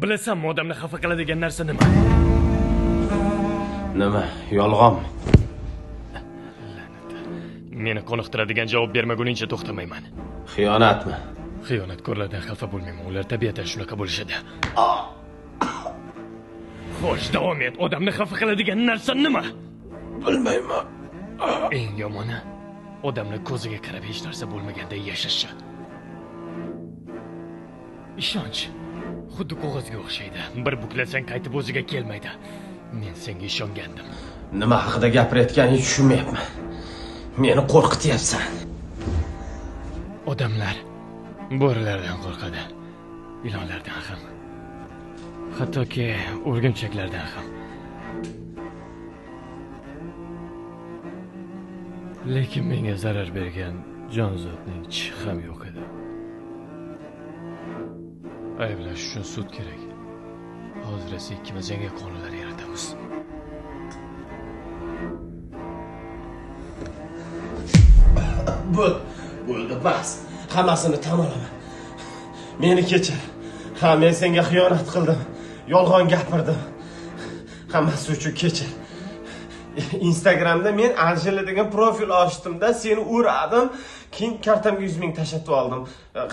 Bilasanmi, odamni xafa qiladigan narsa nima? Nima? Yolg'onmi? La'nat. Meni qoniqtiradigan javob bermaguningcha to'xtamayman. Xiyonatmi? Xiyonatkorlardan xafa bo'lmayman. Ular tabiatan shunaqa bo'lishadi. Xo'sh, davom et. Odamni xafa qiladigan narsa nima? Bilmayman. Eng yomoni, odamni ko'ziga qarab hech narsa bo'lmaganday yashashi. Ishonch xuddi qog'ozga o'xshaydi. Bir buklasang qaytib o'ziga kelmaydi. Men senga ishongandim. Nima haqida gapirayotganingni tushunmayapman. Meni qo'rqityapsan. Odamlar bo'rilardan qo'rqadi, ilonlardan ham. Hattoki o'rgimchaklardan ham. Lekin menga zarar bergan jonzotning tishi ham yo'q edi. Ayblash uchun sud kerak. Hozir esa ikkimiz yangi qonunlar yaratamiz. Bo'ldi, bas. Hammasini tan olaman. Meni kechir. Ha, men senga xiyonat qildim. Yolg'on gapirdim. Hammasi uchun kechir. Instagramda men Anjela degan profil ochdimda, seni uradim, keyin kartamga 100 ming tashlatib oldim.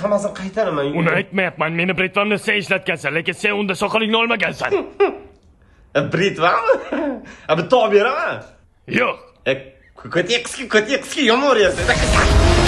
Hammasini qaytaraman. Uni aytmayapman, meni britvamni sen ishlatgansan, lekin sen unda soqolingni olmagansan. Britvami? Ha, bitta olib beraman. Yo'q. Ko'ti qisqa, ko'ti qisqa yomon uryapsan.